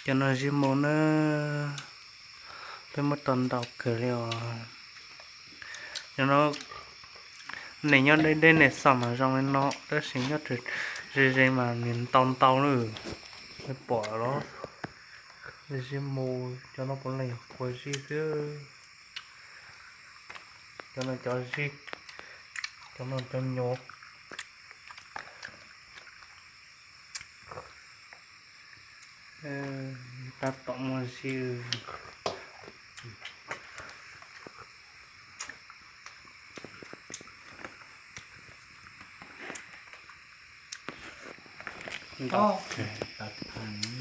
Cov no zij mus na, peb muab tau ntau kawg li os. Cov no, nws nyob deb deb nws xav mas zoo li no, tab sis nyob ze ze mas nws ntau ntau lawm. Pom los, zij mus, cov no puav leej yog quav zij xwb. Cov no cov zij, cov no cov nyuv. Tab tom muaj zij. Ntau kawg.